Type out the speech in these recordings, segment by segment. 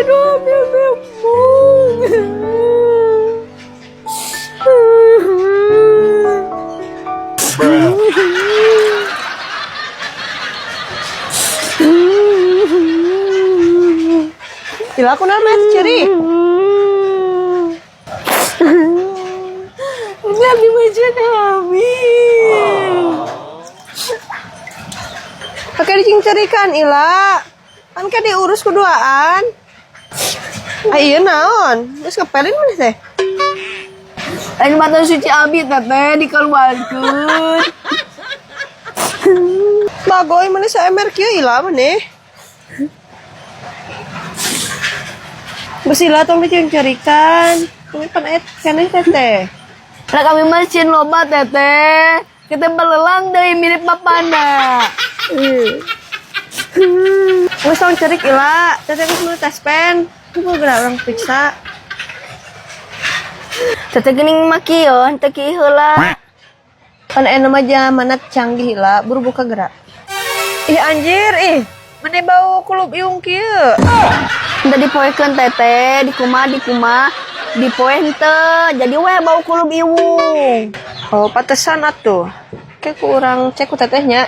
Nu hamil embung. Bruh. Ila, kunaon mah ceurik? Ini abi mah hamil. Pakai dicingcerikan, Ila. Kan kan diurus kuduaan. Ah, iya naon? Geus ngepelin mana teh? Air mata suci abi, Teteh, dikeluarkeun. Bagoy mana saember kieu, Ila, maneh? Geus, Ila, tong dicingcerikan. Ini pan aya keneh, Teteh. Lah, kami mah sieun loba, Teteh. Kita belelang deui mirip bapana. Geus, tong cerik, Ila. Teteh geus meuli taspen. Kumaha geura urang periksa? Teteh geuning mah kieu, henteu kieu heula. Pan aya mah zamanna canggih, Ila, buru buka geura. Ih, anjir, ih. Mane bau kulub iung kieu? Henteu dipoekeun, Teteh, dikumaha dikumaha, dipoe henteu, jadi we bau kulub iwung. Oh, pantesan atuh. Kayak ku urang cek ku Tetehnya.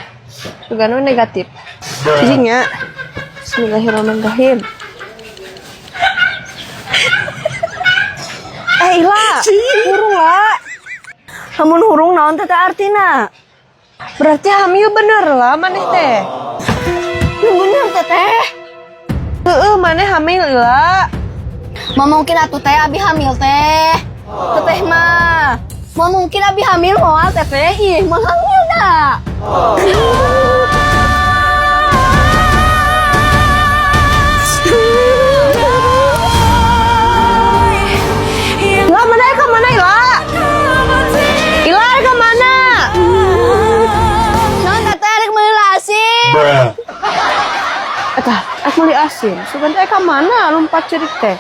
Sugana negatif. Cicingnya. Bismillahirrahmanirrahim. Eh, Ila, hurung lah. Lamun hurung naon, Teteh, artina? Berarti hamil bener lah maneh teh. Nu bener, Teteh? Heeh, maneh hamil, Ila. Moal mungkin atuh, Teh, abi hamil teh. Teteh mah. Moal mungkin abi hamil, moal, Teteh. Ih, moal hamil dah. Ila, mana ka mana, Ila? Ila, ka mana? Naon, Teteh, rek meuli asin? Bruh. Etah, aku meuli asin. Sugan teh ka mana lompat cerik teh?